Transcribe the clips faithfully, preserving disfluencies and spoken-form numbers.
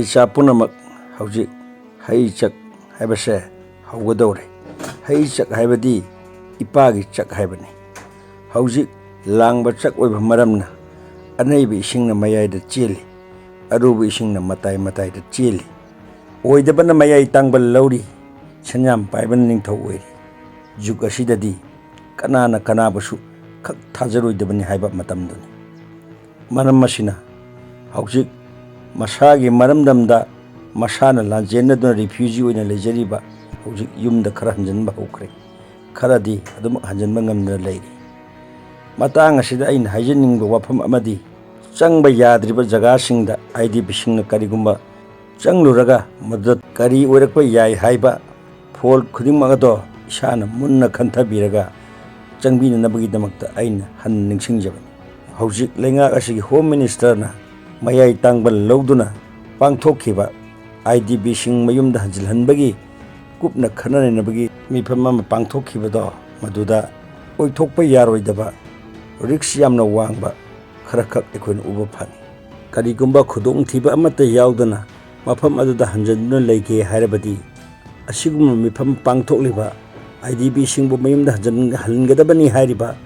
ꯏꯆꯥ ꯄꯨꯝꯅꯃꯛ, ꯍꯧꯖꯤꯛ ꯍꯩ ꯆꯛ ꯍꯥꯏꯕꯁꯦ ꯍꯧꯒꯗꯧꯔꯦ꯫ ꯍꯩ ꯆꯛ ꯍꯥꯏꯕꯗꯤ ꯏꯄꯥꯒꯤ ꯆꯛ ꯍꯥꯏꯕꯅꯤ꯫ ꯍꯧꯖꯤꯛ ꯂꯥꯡꯕ ꯆꯛ ꯑꯣꯏꯕ ꯃꯔꯝꯅ ꯑꯅꯩꯕ ꯏꯁꯤꯡꯅ ꯃꯌꯥꯏꯗ ꯆꯦꯜꯂꯤ, ꯑꯔꯨꯕ ꯏꯁꯤꯡꯅ ꯃꯇꯥꯏ ꯃꯇꯥꯏꯗ ꯆꯦꯜꯂꯤ꯫ ꯑꯣꯏꯗꯕꯅ ꯃꯌꯥꯏ ꯇꯥꯡꯕ ꯂꯧꯔꯤ, ꯁꯦꯟꯌꯥꯝ ꯄꯥꯏꯕꯅ ꯅꯤꯡꯊꯧ ꯑꯣꯏꯔꯤ꯫ ꯖꯨꯒ ꯑꯁꯤꯗꯗꯤ ꯀꯅꯥꯅ ꯀꯅꯥꯕꯨꯁꯨ ꯈꯛ ꯊꯥꯖꯔꯣꯏꯗꯕꯅꯤ ꯍꯥꯏꯕ ꯃꯇꯝꯗꯨꯅꯤ꯫ ꯃꯔꯝ ꯑꯁꯤꯅ ꯍꯧꯖꯤꯛ ꯃꯁꯥꯒꯤ ꯃꯔꯝꯗꯝꯗ ꯃꯁꯥꯅ ꯂꯥꯟꯖꯦꯟꯅꯗꯨꯅ ꯔꯤꯐ꯭ꯌꯨꯖꯤ ꯑꯣꯏꯅ ꯂꯩꯖꯔꯤꯕ ꯍꯧꯖꯤꯛ ꯌꯨꯝꯗ ꯈꯔ ꯍꯟꯖꯤꯟꯕ ꯍꯧꯈ꯭ꯔꯦ꯫ ꯈꯔꯗꯤ ꯑꯗꯨꯃꯛ ꯍꯟꯖꯤꯟꯕ ꯉꯝꯗꯅ ꯂꯩꯔꯤ꯫ ꯃꯇꯥꯡ ꯑꯁꯤꯗ ꯑꯩꯅ ꯍꯥꯏꯖꯅꯤꯡꯕ ꯋꯥꯐꯝ ꯑꯃꯗꯤ, ꯆꯪꯕ ꯌꯥꯗ꯭ꯔꯤꯕ ꯖꯒꯥꯁꯤꯡꯗ ꯑꯥꯏ ꯗꯤ ꯄꯤꯁꯤꯡꯅ ꯀꯔꯤꯒꯨꯝꯕ ꯆꯪꯂꯨꯔꯒ ꯃꯗꯨꯗ ꯀꯔꯤ ꯑꯣꯏꯔꯛꯄ ꯌꯥꯏ ꯍꯥꯏꯕ ꯐꯣꯜ ꯈꯨꯗꯤꯡꯃꯛ ꯑꯗꯣ ꯏꯁꯥꯅ ꯃꯨꯟꯅ ꯈꯟꯊꯕꯤꯔꯒ ꯆꯪꯕꯤꯅꯅꯕꯒꯤꯗꯃꯛꯇ ꯑꯩꯅ ꯍꯟꯅ ꯅꯤꯡꯁꯤꯡꯖꯕꯅꯤ꯫ ꯍꯧꯖꯤꯛ ꯂꯩꯉꯥꯛ ꯑꯁꯤꯒꯤ ꯍꯣꯝ ꯃꯤꯅꯤꯁꯇꯔꯅ ꯃꯌꯥꯏ ꯇꯥꯡꯕ ꯂꯧꯗꯨꯅ ꯄꯥꯡꯊꯣꯛꯈꯤꯕ ꯑꯥꯏ ꯗꯤ ꯄꯤꯁꯤꯡ ꯃꯌꯨꯝꯗ ꯍꯟꯖꯤꯜꯍꯟꯕꯒꯤ ꯀꯨꯞꯅ ꯈꯟꯅ ꯅꯩꯅꯕꯒꯤ ꯃꯤꯐꯝ ꯑꯃ ꯄꯥꯡꯊꯣꯛꯈꯤꯕꯗꯣ, ꯃꯗꯨꯗ ꯑꯣꯏꯊꯣꯛꯄ ꯌꯥꯔꯣꯏꯗꯕ, ꯔꯤꯛꯁ ꯌꯥꯝꯅ ꯋꯥꯡꯕ ꯈꯔꯈꯛ ꯑꯩꯈꯣꯏꯅ ꯎꯕ ꯐꯪꯉꯤ꯫ ꯀꯔꯤꯒꯨꯝꯕ ꯈꯨꯗꯣꯡꯊꯤꯕ ꯑꯃꯠꯇ ꯌꯥꯎꯗꯅ ꯃꯐꯝ ꯑꯗꯨꯗ ꯍꯟꯖꯤꯟꯗꯨꯅ ꯂꯩꯒꯦ ꯍꯥꯏꯔꯕꯗꯤ, ꯑꯁꯤꯒꯨꯝꯕ ꯃꯤꯐꯝ ꯄꯥꯡꯊꯣꯛꯂꯤꯕ ꯑꯥꯏ ꯗꯤ ꯄꯤꯁꯤꯡꯕꯨ ꯃꯌꯨꯝꯗ ꯍꯟꯖꯤꯟ-, ꯍꯜꯍꯟꯒꯗꯕꯅꯤ ꯍꯥꯏꯔꯤꯕ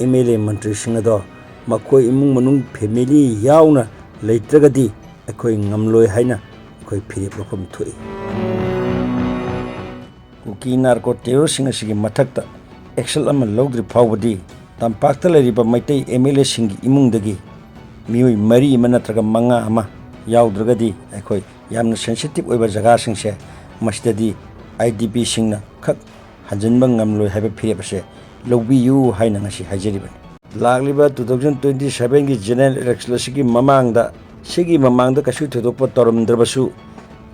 ꯑꯦꯝ ꯑꯦꯜ ꯑꯦ ꯃꯟꯇ꯭ꯔꯤꯁꯤꯡ ꯑꯗꯣ ꯃꯈꯣꯏ ꯏꯃꯨꯡ ꯃꯅꯨꯡ ꯐꯦꯃꯤꯂꯤ ꯌꯥꯎꯅ ꯂꯩꯇ꯭ꯔꯒꯗꯤ ꯑꯩꯈꯣꯏ ꯉꯝꯂꯣꯏ ꯍꯥꯏꯅ ꯑꯩꯈꯣꯏ ꯐꯤꯔꯦꯞ ꯂꯧꯐꯝ ꯊꯣꯛꯏ꯫ ꯀꯨꯀꯤ ꯅꯥꯔꯀꯣ ꯇꯦꯔꯣꯔꯁꯤꯡ ꯑꯁꯤꯒꯤ ꯃꯊꯛꯇ ꯑꯦꯛꯁꯟ ꯑꯃ ꯂꯧꯗ꯭ꯔꯤ ꯐꯥꯎꯕꯗꯤ ꯇꯝꯄꯥꯛꯇ ꯂꯩꯔꯤꯕ ꯃꯩꯇꯩ ꯑꯦꯝ ꯑꯦꯜ ꯑꯦꯁꯤꯡꯒꯤ ꯏꯃꯨꯡꯗꯒꯤ ꯃꯤꯑꯣꯏ ꯃꯔꯤ ꯑꯃ ꯅꯠꯇ꯭ꯔꯒ ꯃꯉꯥ ꯑꯃ ꯌꯥꯎꯗ꯭ꯔꯒꯗꯤ ꯑꯩꯈꯣꯏ ꯌꯥꯝꯅ ꯁꯦꯟꯁꯤꯇꯤꯚ ꯑꯣꯏꯕ ꯖꯒꯥꯁꯤꯡꯁꯦ ꯃꯁꯤꯗꯗꯤ ꯑꯥꯏ ꯗꯤ ꯄꯤꯁꯤꯡꯅ ꯈꯛ ꯍꯟꯖꯤꯟꯕ ꯉꯝꯂꯣꯏ ꯍꯥꯏꯕ ꯐꯤꯔꯦꯞ ꯑꯁꯦ ꯂꯧꯕꯤꯌꯨ ꯍꯥꯏꯅ ꯉꯁꯤ ꯍꯥꯏꯖꯔꯤꯕꯅꯤ꯫ ꯂꯥꯛꯂꯤꯕ two thousand twenty sevenꯒꯤ ꯖꯦꯅꯔꯦꯜ ꯏꯂꯦꯛꯁꯟ ꯑꯁꯤꯒꯤ ꯃꯃꯥꯡꯗ, ꯁꯤꯒꯤ ꯃꯃꯥꯡꯗ ꯀꯩꯁꯨ ꯊꯣꯏꯗꯣꯛꯄ ꯇꯧꯔꯝꯗ꯭ꯔꯕꯁꯨ,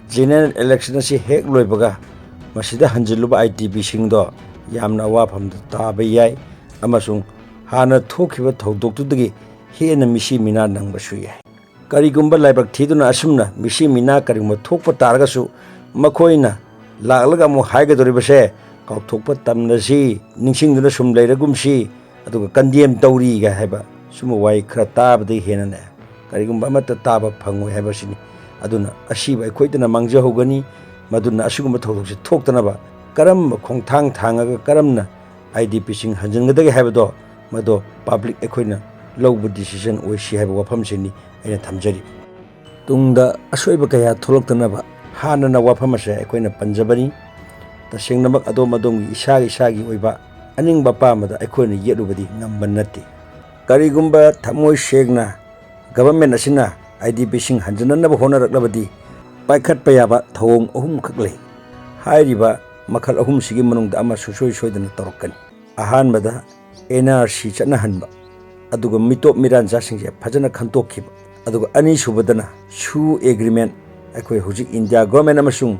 ꯖꯦꯅꯔꯦꯜ ꯏꯂꯦꯛꯁꯟ ꯑꯁꯤ ꯍꯦꯛ ꯂꯣꯏꯕꯒ ꯃꯁꯤꯗ ꯍꯟꯖꯤꯜꯂꯨꯕ ꯑꯥꯏ ꯗꯤ ꯄꯤꯁꯤꯡꯗꯣ ꯌꯥꯝꯅ ꯑꯋꯥꯐꯝꯗ ꯇꯥꯕ ꯌꯥꯏ ꯑꯃꯁꯨꯡ ꯍꯥꯟꯅ ꯊꯣꯛꯈꯤꯕ ꯊꯧꯗꯣꯛꯇꯨꯗꯒꯤ ꯍꯦꯟꯅ ꯃꯤꯁꯤ ꯃꯤꯅꯥ ꯅꯪꯕꯁꯨ ꯌꯥꯏ꯫ ꯀꯔꯤꯒꯨꯝꯕ ꯂꯥꯏꯕꯛ ꯊꯤꯗꯨꯅ ꯑꯁꯨꯝꯅ ꯃꯤꯁꯤ ꯃꯤꯅꯥ ꯀꯔꯤꯒꯨꯝꯕ ꯊꯣꯛꯄ ꯇꯥꯔꯒꯁꯨ, ꯃꯈꯣꯏꯅ ꯂꯥꯛꯂꯒ ꯑꯃꯨꯛ ꯍꯥꯏꯒꯗꯧꯔꯤꯕꯁꯦ, "ꯀꯥꯎꯊꯣꯛꯄ ꯇꯝꯂꯁꯤ, ꯅꯤꯡꯁꯤꯡꯗꯨꯅ ꯁꯨꯝ ꯂꯩꯔꯒꯨꯝꯁꯤ, ꯑꯗꯨꯒ ꯀꯟꯗꯦꯝ ꯇꯧꯔꯤꯒ" ꯍꯥꯏꯕ ꯁꯨꯝꯕ ꯋꯥꯍꯩ ꯈꯔ ꯇꯥꯕꯗꯒꯤ ꯍꯦꯟꯅꯅꯦ, ꯀꯔꯤꯒꯨꯝꯕ ꯑꯃꯠꯇ ꯇꯥꯕ ꯐꯪꯉꯣꯏ ꯍꯥꯏꯕꯁꯤꯅꯤ꯫ ꯑꯗꯨꯅ ꯑꯁꯤꯕ ꯑꯩꯈꯣꯏꯗꯅ ꯃꯥꯡꯖꯍꯧꯒꯅꯤ꯫ ꯃꯗꯨꯅ ꯑꯁꯤꯒꯨꯝꯕ ꯊꯧꯗꯣꯛꯁꯦ ꯊꯣꯛꯇꯅꯕ ꯀꯔꯝꯕ ꯈꯣꯡꯊꯥꯡ ꯊꯥꯡꯉꯒ ꯀꯔꯝꯅ IDPꯁꯤꯡ ꯍꯟꯖꯤꯟꯒꯗꯒꯦ ꯍꯥꯏꯕꯗꯣ, ꯃꯗꯣ ꯄꯕ꯭ꯂꯤꯛ ꯑꯩꯈꯣꯏꯅ ꯂꯧꯕ ꯗꯤꯁꯤꯖꯟ ꯑꯣꯏꯁꯤ ꯍꯥꯏꯕ ꯋꯥꯐꯝꯁꯤꯅꯤ ꯑꯩꯅ ꯊꯝꯖꯔꯤꯕ꯫ ꯇꯨꯡꯗ ꯑꯁꯣꯏꯕ ꯀꯌꯥ ꯊꯣꯛꯂꯛꯇꯅꯕ ꯍꯥꯟꯅꯅ ꯋꯥꯐꯝ ꯑꯁꯦ ꯑꯩꯈꯣꯏꯅ ꯄꯟꯖꯕꯅꯤ꯫ ꯇꯁꯦꯡꯅꯃꯛ ꯑꯗꯣꯝ ꯑꯗꯣꯝꯒꯤ ꯏꯁꯥ ꯏꯁꯥꯒꯤ ꯑꯣꯏꯕ ꯑꯅꯤꯡꯕ ꯑꯄꯥꯝꯕꯗ ꯑꯩꯈꯣꯏꯅ ꯌꯦꯠꯂꯨꯕꯗꯤ ꯉꯝꯕ ꯅꯠꯇꯦ꯫ ꯀꯔꯤꯒꯨꯝꯕ ꯊꯃꯣꯏ ꯁꯦꯡꯅ ꯒꯚꯔꯟꯃꯦꯟꯠ ꯑꯁꯤꯅ IDPꯁꯤꯡ ꯍꯟꯖꯤꯟꯅꯅꯕ ꯍꯣꯠꯅꯔꯛꯂꯕꯗꯤ, ꯄꯥꯏꯈꯠꯄ ꯌꯥꯕ ꯊꯧꯑꯣꯡ ꯑꯍꯨꯝꯈꯛ ꯂꯩ꯫ ꯍꯥꯏꯔꯤꯕ ꯃꯈꯜ ꯑꯍꯨꯝꯁꯤꯒꯤ ꯃꯅꯨꯡꯗ ꯑꯃ ꯁꯨꯡꯁꯣꯏ ꯁꯣꯏꯗꯅ ꯇꯧꯔꯛꯀꯅꯤ꯫ ꯑꯍꯥꯟꯕꯗ, NRC ꯆꯠꯅꯍꯟꯕ, ꯑꯗꯨꯒ ꯃꯤꯇꯣꯞ ꯃꯤꯔꯥꯟꯆꯥꯁꯤꯡꯁꯦ ꯐꯖꯅ ꯈꯟꯇꯣꯛꯈꯤꯕ, ꯑꯗꯨꯒ ꯑꯅꯤꯁꯨꯕꯗꯅ ꯁꯨ ꯑꯦꯒ꯭ꯔꯤꯃꯦꯟꯠ, ꯑꯩꯈꯣꯏ ꯍꯧꯖꯤꯛ ꯏꯟꯗꯤꯌꯥ ꯒꯣꯔꯃꯦꯟꯠ ꯑꯃꯁꯨꯡ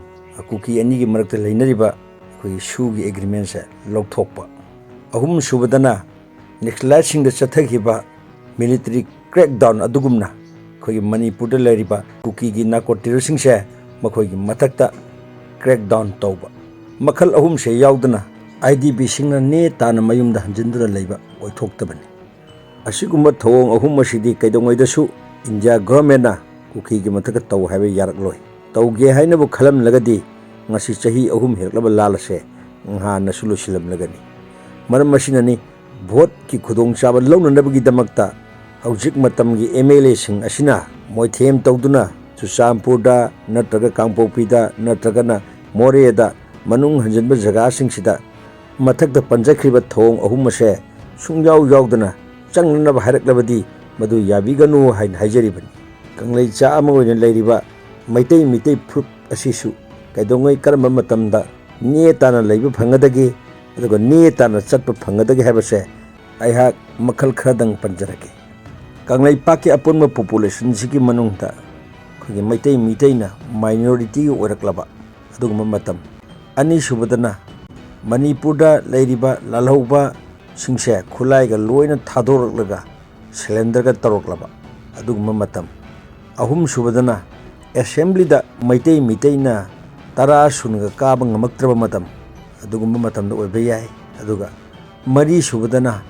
ꯀꯨꯀꯤ ꯑꯅꯤꯒꯤ ꯃꯔꯛꯇ ꯂꯩꯅꯔꯤꯕ ꯑꯩꯈꯣꯏꯒꯤ ꯁꯨꯒꯤ ꯑꯦꯒ꯭ꯔꯤꯃꯦꯟꯠꯁꯦ ꯂꯧꯊꯣꯛꯄ, ꯑꯍꯨꯝꯁꯨꯕꯗꯅ ꯅꯦꯛꯁꯂꯥꯏꯠꯁꯤꯡꯗ ꯆꯠꯊꯈꯤꯕ ꯃꯤꯂꯤꯇꯔꯤ ꯀ꯭ꯔꯦꯛꯗꯥꯎꯟ ꯑꯗꯨꯒꯨꯝꯅ ꯑꯩꯈꯣꯏꯒꯤ ꯃꯅꯤꯄꯨꯔꯗ ꯂꯩꯔꯤꯕ ꯀꯨꯀꯤꯒꯤ ꯅꯥꯔꯀꯣ ꯇꯦꯔꯣꯔꯤꯁꯁꯤꯡꯁꯦ ꯃꯈꯣꯏꯒꯤ ꯃꯊꯛꯇ ꯀ꯭ꯔꯦꯛꯗꯥꯎꯟ ꯇꯧꯕ꯫ ꯃꯈꯜ ꯑꯍꯨꯝꯁꯦ ꯌꯥꯎꯗꯅ IDPꯁꯤꯡꯅ ꯅꯦ ꯇꯥꯅ ꯃꯌꯨꯝꯗ ꯍꯟꯖꯤꯟꯗꯨꯅ ꯂꯩꯕ ꯑꯣꯏꯊꯣꯛꯇꯕꯅꯤ꯫ ꯑꯁꯤꯒꯨꯝꯕ ꯊꯧꯑꯣꯡ ꯑꯍꯨꯝ ꯑꯁꯤꯗꯤ ꯀꯩꯗꯧꯉꯩꯗꯁꯨ ꯏꯟꯗꯤꯌꯥ ꯒꯣꯔꯃꯦꯟꯠꯅ ꯀꯨꯀꯤꯒꯤ ꯃꯊꯛꯇ ꯇꯧ ꯍꯥꯏꯕ ꯌꯥꯔꯛꯂꯣꯏ꯫ ꯇꯧꯒꯦ ꯍꯥꯏꯅꯕꯨ ꯈꯜꯂꯝꯂꯒꯗꯤ ꯉꯁꯤ ꯆꯍꯤ ꯑꯍꯨꯝ ꯍꯦꯜꯂꯛꯂꯕ ꯂꯥꯟ ꯑꯁꯦ ꯅꯍꯥꯟꯅꯁꯨ ꯂꯣꯏꯁꯤꯜꯂꯝꯂꯒꯅꯤ꯫ ꯃꯔꯝ ꯑꯁꯤꯅꯅꯤ ꯚꯣꯠꯀꯤ ꯈꯨꯗꯣꯡꯆꯥꯕ ꯂꯧꯅꯅꯕꯒꯤꯗꯃꯛꯇ ꯍꯧꯖꯤꯛ ꯃꯇꯝꯒꯤ MLAꯁꯤꯡ ꯑꯁꯤꯅ ꯃꯣꯏꯊꯦꯝ ꯇꯧꯗꯨꯅ ꯆꯨꯔꯆꯥꯟꯄꯨꯔꯗ ꯅꯠꯇ꯭ꯔꯒ ꯀꯥꯡꯄꯣꯛꯄꯤꯗ ꯅꯠꯇ꯭ꯔꯒꯅ ꯃꯣꯔꯦꯗ ꯃꯅꯨꯡ ꯍꯟꯖꯤꯟꯕ ꯖꯒꯥꯁꯤꯡꯁꯤꯗ ꯃꯊꯛꯇ ꯄꯟꯖꯈ꯭ꯔꯤꯕ ꯊꯧꯑꯣꯡ ꯑꯍꯨꯝ ꯑꯁꯦ ꯁꯨꯡꯌꯥꯎ ꯌꯥꯎꯗꯅ ꯆꯪꯅꯅꯕ ꯍꯥꯏꯔꯛꯂꯕꯗꯤ ꯃꯗꯨ ꯌꯥꯕꯤꯒꯅꯨ ꯍꯥꯏꯅ ꯍꯥꯏꯖꯔꯤꯕꯅꯤ꯫ ꯀꯪꯂꯩꯆꯥ ꯑꯃ ꯑꯣꯏꯅ ꯂꯩꯔꯤꯕ ꯃꯩꯇꯩ ꯃꯤꯇꯩ ꯐꯨꯔꯨꯞ ꯑꯁꯤꯁꯨ ꯀꯩꯗꯧꯉꯩ ꯀꯔꯝꯕ ꯃꯇꯝꯗ ꯅꯦ ꯇꯥꯅ ꯂꯩꯕ ꯐꯪꯒꯗꯒꯦ, ꯑꯗꯨꯒ ꯅꯦ ꯇꯥꯅ ꯆꯠꯄ ꯐꯪꯒꯗꯒꯦ ꯍꯥꯏꯕꯁꯦ ꯑꯩꯍꯥꯛ ꯃꯈꯜ ꯈꯔꯗꯪ ꯄꯟꯖꯔꯛꯀꯦ꯫ ꯀꯪꯂꯩꯄꯥꯛꯀꯤ ꯑꯄꯨꯟꯕ ꯄꯣꯄꯨꯂꯦꯁꯟꯁꯤꯒꯤ ꯃꯅꯨꯡꯗ ꯑꯩꯈꯣꯏꯒꯤ ꯃꯩꯇꯩ ꯃꯤꯇꯩꯅ ꯃꯥꯏꯅꯣꯔꯤꯇꯤ ꯑꯣꯏꯔꯛꯂꯕ ꯑꯗꯨꯒꯨꯝꯕ ꯃꯇꯝ꯫ ꯑꯅꯤꯁꯨꯕꯗꯅ ꯃꯅꯤꯄꯨꯔꯗ ꯂꯩꯔꯤꯕ ꯂꯥꯜꯍꯧꯕꯁꯤꯡꯁꯦ ꯈꯨꯠꯂꯥꯏꯒ ꯂꯣꯏꯅ ꯊꯥꯗꯣꯔꯛꯂꯒ ꯁꯦꯂꯦꯟꯗꯔꯒ ꯇꯧꯔꯛꯂꯕ ꯑꯗꯨꯒꯨꯝꯕ ꯃꯇꯝ꯫ ꯑꯍꯨꯝꯁꯨꯕꯗꯅ ꯑꯦꯁꯦꯝꯕ꯭ꯂꯤꯗ ꯃꯩꯇꯩ ꯃꯤꯇꯩꯅ ꯇꯔꯥ ꯁꯨꯅꯒ ꯀꯥꯕ ꯉꯝꯃꯛꯇ꯭ꯔꯕ ꯃꯇꯝ, ꯑꯗꯨꯒꯨꯝꯕ ꯃꯇꯝꯗ ꯑꯣꯏꯕ ꯌꯥꯏ꯫ ꯑꯗꯨꯒ ꯃꯔꯤꯁꯨꯕꯗꯅ,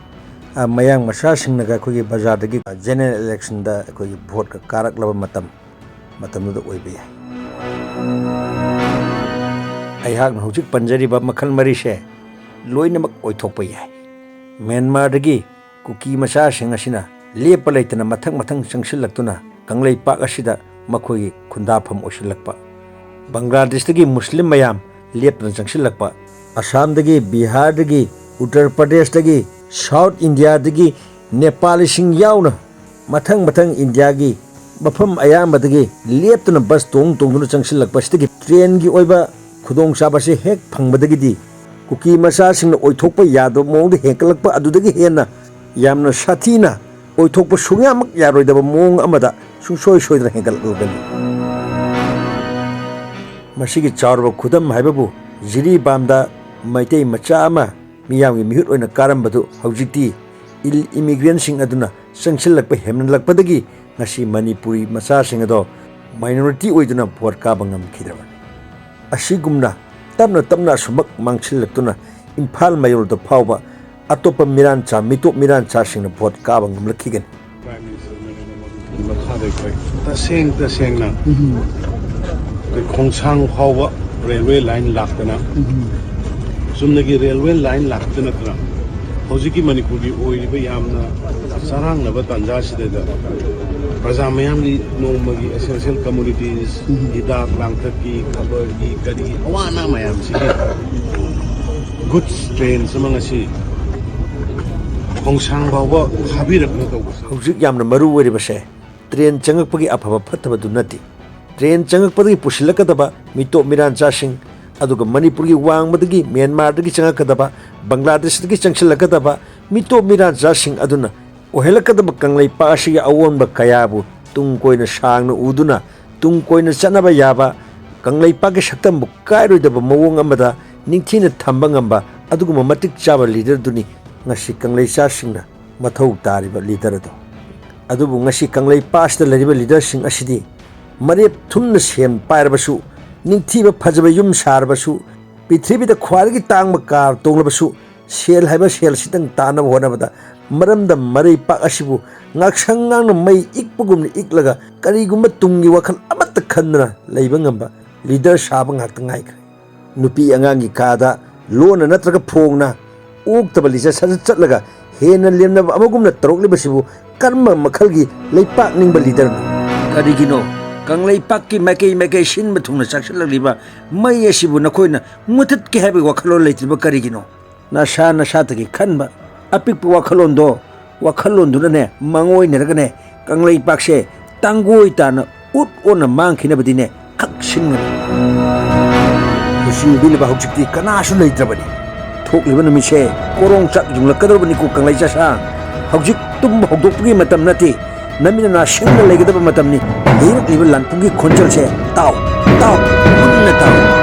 ꯑ, ꯃꯌꯥꯡ ꯃꯆꯥꯁꯤꯡꯅꯒ ꯑꯩꯈꯣꯏꯒꯤ ꯕꯖꯥꯔꯗꯒꯤ ꯖꯦꯅꯔꯦꯜ ꯏꯂꯦꯛꯁꯟꯗ ꯑꯩꯈꯣꯏꯒꯤ ꯚꯣꯠꯀ ꯀꯥꯔꯛꯂꯕ ꯃꯇꯝ꯫ ꯃꯇꯝꯗꯨꯗ ꯑꯣꯏꯕ ꯌꯥꯏ꯫ ꯑꯩꯍꯥꯛꯅ ꯍꯧꯖꯤꯛ ꯄꯟꯖꯔꯤꯕ ꯃꯈꯜ ꯃꯔꯤꯁꯦ ꯂꯣꯏꯅꯃꯛ ꯑꯣꯏꯊꯣꯛꯄ ꯌꯥꯏ꯫ ꯃ꯭ꯌꯥꯟꯃꯥꯔꯗꯒꯤ ꯀꯨꯀꯤ ꯃꯆꯥꯁꯤꯡ ꯑꯁꯤꯅ ꯂꯦꯞꯄ ꯂꯩꯇꯅ ꯃꯊꯪ ꯃꯊꯪ ꯆꯪꯁꯤꯜꯂꯛꯇꯨꯅ ꯀꯪꯂꯩꯄꯥꯛ ꯑꯁꯤꯗ ꯃꯈꯣꯏꯒꯤ ꯈꯨꯟꯗꯥꯐꯝ ꯑꯣꯏꯁꯤꯜꯂꯛꯄ꯫ ꯕꯪꯒ꯭ꯂꯥꯗꯦꯁꯇꯒꯤ ꯃꯨꯁꯂꯤꯝ ꯃꯌꯥꯝ ꯂꯦꯞꯇꯅ ꯆꯪꯁꯤꯜꯂꯛꯄ꯫ ꯑꯁꯥꯝꯗꯒꯤ, ꯕꯤꯍꯥꯔꯗꯒꯤ, ꯎꯠꯇꯔ ꯄ꯭ꯔꯗꯦꯁꯇꯒꯤ, ꯁꯥꯎꯠ ꯏꯟꯗꯤꯌꯥꯗꯒꯤ ꯅꯦꯄꯥꯂꯤꯁꯤꯡ ꯌꯥꯎꯅ ꯃꯊꯪ ꯃꯊꯪ ꯏꯟꯗꯤꯌꯥꯒꯤ ꯃꯐꯝ ꯑꯌꯥꯝꯕꯗꯒꯤ ꯂꯦꯞꯇꯅ ꯕꯁ ꯇꯣꯡ ꯇꯣꯡꯗꯨꯅ ꯆꯪꯁꯤꯜꯂꯛꯄ ꯑꯁꯤꯗꯒꯤ ꯇ꯭ꯔꯦꯟꯒꯤ ꯑꯣꯏꯕ ꯈꯨꯗꯣꯡꯆꯥꯕꯁꯤ ꯍꯦꯛ ꯐꯪꯕꯗꯒꯤꯗꯤ ꯀꯨꯀꯤ ꯃꯆꯥꯁꯤꯡꯅ ꯑꯣꯏꯊꯣꯛꯄ ꯌꯥꯗꯕ ꯃꯑꯣꯡꯗ ꯍꯦꯟꯒꯠꯂꯛꯄ ꯑꯗꯨꯗꯒꯤ ꯍꯦꯟꯅ ꯌꯥꯝꯅ ꯁꯥꯊꯤꯅ ꯑꯣꯏꯊꯣꯛꯄ ꯁꯨꯡꯌꯥꯃꯛ ꯌꯥꯔꯣꯏꯗꯕ ꯃꯑꯣꯡ ꯑꯃꯗ ꯁꯨꯡꯁꯣꯏ ꯁꯣꯏꯗꯅ ꯍꯦꯟꯒꯠꯂꯛꯂꯒꯅꯤ꯫ ꯃꯁꯤꯒꯤ ꯆꯥꯎꯔꯕ ꯈꯨꯗꯝ ꯍꯥꯏꯕꯕꯨ ꯖꯤꯔꯤꯕꯥꯝꯗ ꯃꯩꯇꯩ ꯃꯆꯥ ꯑꯃ ꯃꯤꯌꯥꯝꯒꯤ ꯃꯤꯍꯨꯠ ꯑꯣꯏꯅ ꯀꯥꯔꯝꯕꯗꯨ ꯍꯧꯖꯤꯛꯇꯤ ꯏꯜ ꯏꯃꯤꯒ꯭ꯔꯦꯟꯁꯤꯡ ꯑꯗꯨꯅ ꯆꯪꯁꯤꯜꯂꯛꯄ ꯍꯦꯟꯃꯟꯂꯛꯄꯗꯒꯤ ꯉꯁꯤ ꯃꯅꯤꯄꯨꯔꯤ ꯃꯆꯥꯁꯤꯡ ꯑꯗꯣ ꯃꯥꯏꯅꯣꯔꯤꯇꯤ ꯑꯣꯏꯗꯨꯅ ꯚꯣꯠ ꯀꯥꯕ ꯉꯝꯈꯤꯗ꯭ꯔꯕꯅꯤ꯫ ꯑꯁꯤꯒꯨꯝꯅ ꯇꯞꯅ ꯇꯞꯅ ꯑꯁꯨꯃꯛ ꯃꯥꯡꯁꯤꯜꯂꯛꯇꯨꯅ ꯏꯝꯐꯥꯜ ꯃꯌꯣꯜꯗ ꯐꯥꯎꯕ ꯑꯇꯣꯞꯄ ꯃꯤꯔꯥꯟꯆꯥ, ꯃꯤꯇꯣꯞ ꯃꯤꯔꯥꯟꯆꯥꯁꯤꯡꯅ ꯚꯣꯠ ꯀꯥꯕ ꯉꯝꯂꯛꯈꯤꯒꯅꯤ꯫ ꯄ꯭ꯔꯥꯏꯝ ꯃꯤꯅꯤꯁꯇꯔ ꯅꯔꯦꯟꯗ꯭ꯔ ꯃꯣꯗꯤꯒꯤ ꯃꯈꯥꯗ ꯑꯩꯈꯣꯏ ꯇꯁꯦꯡ ꯇꯁꯦꯡꯅ ꯑꯩꯈꯣꯏ ꯈꯣꯡꯁꯥꯡ ꯐꯥꯎꯕ ꯔꯦꯜꯋꯦ ꯂꯥꯏꯟ ꯂꯥꯛꯇꯅ ꯆꯨꯝꯅꯒꯤ ꯔꯦꯜꯋꯦ ꯂꯥꯏꯟ ꯂꯥꯛꯇ ꯅꯠꯇꯅ ꯍꯧꯖꯤꯛꯀꯤ ꯃꯅꯤꯄꯨꯔꯒꯤ ꯑꯣꯏꯔꯤꯕ ꯌꯥꯝꯅ ꯆꯔꯥꯡꯅꯕ ꯇꯥꯟꯖꯥꯁꯤꯗ ꯄ꯭ꯔꯖꯥ ꯃꯌꯥꯝꯒꯤ ꯅꯣꯡꯃꯒꯤ ꯑꯦꯁꯦꯟꯁꯤꯌꯦꯜ ꯀꯃꯣꯗꯤꯇꯤꯁ, ꯎꯝ꯫ ꯍꯤꯗꯥꯛ ꯂꯥꯡꯊꯛꯀꯤ, ꯈꯕꯔꯒꯤ, ꯀꯔꯤ ꯑꯋꯥ ꯑꯅꯥ ꯃꯌꯥꯝꯁꯤꯒꯤ ꯒꯨꯗꯁ ꯇ꯭ꯔꯦꯟꯁ ꯑꯃ ꯉꯁꯤ ꯈꯣꯡꯁꯥꯡ ꯐꯥꯎꯕ ꯊꯥꯕꯤꯔꯛꯅ ꯇꯧꯕꯁꯦ꯫ ꯍꯧꯖꯤꯛ ꯌꯥꯝꯅ ꯃꯔꯨ ꯑꯣꯏꯔꯤꯕꯁꯦ ꯇ꯭ꯔꯦꯟ ꯆꯪꯉꯛꯄꯒꯤ ꯑꯐꯕ ꯐꯠꯇꯕꯗꯨ ꯅꯠꯇꯦ꯫ ꯇ꯭ꯔꯦꯟ ꯆꯪꯉꯛꯄꯗꯒꯤ ꯄꯨꯁꯤꯜꯂꯛꯀꯗꯕ ꯃꯤꯇꯣꯞ ꯃꯤꯔꯥꯟꯆꯥꯁꯤꯡ, ꯑꯗꯨꯒ ꯃꯅꯤꯄꯨꯔꯒꯤ ꯋꯥꯡꯃꯗꯒꯤ, ꯃ꯭ꯌꯥꯟꯃꯥꯔꯗꯒꯤ ꯆꯪꯉꯛꯀꯗꯕ, ꯕꯪꯒ꯭ꯂꯥꯗꯦꯁꯇꯒꯤ ꯆꯪꯁꯤꯜꯂꯛꯀꯗꯕ ꯃꯤꯇꯣꯞ ꯃꯤꯔꯥꯟꯆꯥꯁꯤꯡ ꯑꯗꯨꯅ ꯑꯣꯏꯍꯜꯂꯛꯀꯗꯕ ꯀꯪꯂꯩꯄꯥꯛ ꯑꯁꯤꯒꯤ ꯑꯑꯣꯟꯕ ꯀꯌꯥꯕꯨ ꯇꯨꯡ ꯀꯣꯏꯅ ꯁꯥꯡꯅ ꯎꯗꯨꯅ, ꯇꯨꯡ ꯀꯣꯏꯅ ꯆꯠꯅꯕ ꯌꯥꯕ, ꯀꯪꯂꯩꯄꯥꯛꯀꯤ ꯁꯛꯇꯝꯕꯨ ꯀꯥꯏꯔꯣꯏꯗꯕ ꯃꯑꯣꯡ ꯑꯃꯗ ꯅꯤꯡꯊꯤꯅ ꯊꯝꯕ ꯉꯝꯕ ꯑꯗꯨꯒꯨꯝꯕ ꯃꯇꯤꯛ ꯆꯥꯕ ꯂꯤꯗꯔꯗꯨꯅꯤ ꯉꯁꯤ ꯀꯪꯂꯩꯆꯥꯁꯤꯡꯅ ꯃꯊꯧ ꯇꯥꯔꯤꯕ ꯂꯤꯗꯔ ꯑꯗꯨ꯫ ꯑꯗꯨꯕꯨ ꯉꯁꯤ ꯀꯪꯂꯩꯄꯥꯛ ꯑꯁꯤꯗ ꯂꯩꯔꯤꯕ ꯂꯤꯗꯔꯁꯤꯡ ꯑꯁꯤꯗꯤ ꯃꯔꯦꯞ ꯊꯨꯝꯅ ꯁꯦꯟ ꯄꯥꯏꯔꯕꯁꯨ, ꯅꯤꯡꯊꯤꯕ ꯐꯖꯕ ꯌꯨꯝ ꯁꯥꯔꯕꯁꯨ, ꯄ꯭ꯔꯤꯊꯤꯕꯤꯗ ꯈ꯭ꯋꯥꯏꯗꯒꯤ ꯇꯥꯡꯕ ꯀꯥꯔ ꯇꯣꯡꯂꯕꯁꯨ, ꯁꯦꯜ ꯍꯥꯏꯕ ꯁꯦꯜꯁꯤꯗꯪ ꯇꯥꯅꯕ ꯍꯣꯠꯅꯕꯗ ꯃꯔꯝꯗꯝ ꯃꯔꯩ ꯄꯥꯛ ꯑꯁꯤꯕꯨ ꯉꯥꯛꯁꯪ ꯉꯥꯡꯅ ꯃꯩ ꯏꯛꯄꯒꯨꯝꯅ ꯏꯛꯂꯒ ꯀꯔꯤꯒꯨꯝꯕ ꯇꯨꯡꯒꯤ ꯋꯥꯈꯜ ꯑꯃꯠꯇ ꯈꯟꯗꯅ ꯂꯩꯕ ꯉꯝꯕ ꯂꯤꯗꯔ ꯁꯥꯕ ꯉꯥꯛꯇ ꯉꯥꯏꯈ꯭ꯔꯦ꯫ ꯅꯨꯄꯤ ꯑꯉꯥꯡꯒꯤ ꯀꯥꯗ ꯂꯣꯟꯅ ꯅꯠꯇ꯭ꯔꯒ ꯐꯣꯡꯅ ꯑꯣꯛꯇꯕ ꯂꯤꯆꯠ ꯁꯥꯖꯠ ꯆꯠꯂꯒ ꯍꯦꯟꯅ ꯂꯦꯝꯅꯕ ꯑꯃꯒꯨꯝꯅ ꯇꯧꯔꯛꯂꯤꯕꯁꯤꯕꯨ ꯀꯔꯝꯕ ꯃꯈꯜꯒꯤ ꯂꯩꯄꯥꯛ ꯅꯤꯡꯕ ꯂꯤꯗꯔꯅꯣ? ꯀꯔꯤꯒꯤꯅꯣ ꯀꯪꯂꯩꯄꯥꯛꯀꯤ ꯃꯥꯏꯀꯩ ꯃꯥꯏꯀꯩ ꯁꯤꯟꯕ ꯊꯨꯡꯅ ꯆꯥꯛꯁꯤꯜꯂꯛꯂꯤꯕ ꯃꯩ ꯑꯁꯤꯕꯨ ꯅꯈꯣꯏꯅ ꯃꯨꯊꯠꯀꯦ ꯍꯥꯏꯕꯒꯤ ꯋꯥꯈꯜꯂꯣꯟ ꯂꯩꯇ꯭ꯔꯤꯕ ꯀꯔꯤꯒꯤꯅꯣ? ꯅꯁꯥ ꯅꯁꯥꯗꯒꯤ ꯈꯟꯕ ꯑꯄꯤꯛꯄ ꯋꯥꯈꯜꯂꯣꯟꯗꯣ ꯋꯥꯈꯜꯂꯣꯟꯗꯨꯅꯅꯦ ꯃꯥꯡꯑꯣꯏꯅꯔꯒꯅꯦ ꯀꯪꯂꯩꯄꯥꯛꯁꯦ ꯇꯥꯡꯒꯣꯏ ꯇꯥꯅ ꯎꯠ ꯑꯣꯟꯅ ꯃꯥꯡꯈꯤꯅꯕꯗꯤꯅꯦ ꯈꯛꯁꯤꯟꯒꯅꯤ꯫ ꯂꯨꯆꯤꯡꯕꯤꯅꯕ ꯍꯧꯖꯤꯛꯇꯤ ꯀꯅꯥꯁꯨ ꯂꯩꯇ꯭ꯔꯕꯅꯤ꯫ ꯊꯣꯛꯂꯤꯕ ꯅꯨꯃꯤꯠꯁꯦ ꯀꯣꯔꯣꯡ ꯆꯥꯛ ꯌꯨꯡꯂꯛꯀꯗꯧꯔꯕꯅꯤꯀꯣ ꯀꯪꯂꯩ ꯆꯥꯁꯥꯡ꯫ ꯍꯧꯖꯤꯛ ꯇꯨꯝꯕ ꯍꯧꯗꯣꯛꯄꯒꯤ ꯃꯇꯝ ꯅꯠꯇꯦ, ꯅꯃꯤꯠ ꯅꯅꯥ ꯁꯤꯡꯅ ꯂꯩꯒꯗꯕ ꯃꯇꯝꯅꯤ꯫ ꯂꯩꯔꯛꯂꯤꯕ ꯂꯥꯟꯐꯝꯒꯤ ꯈꯣꯟꯖꯦꯜꯁꯦ ꯇꯥꯎ, ꯇꯥꯎ, ꯃꯨꯟꯅ ꯇꯥꯎ꯫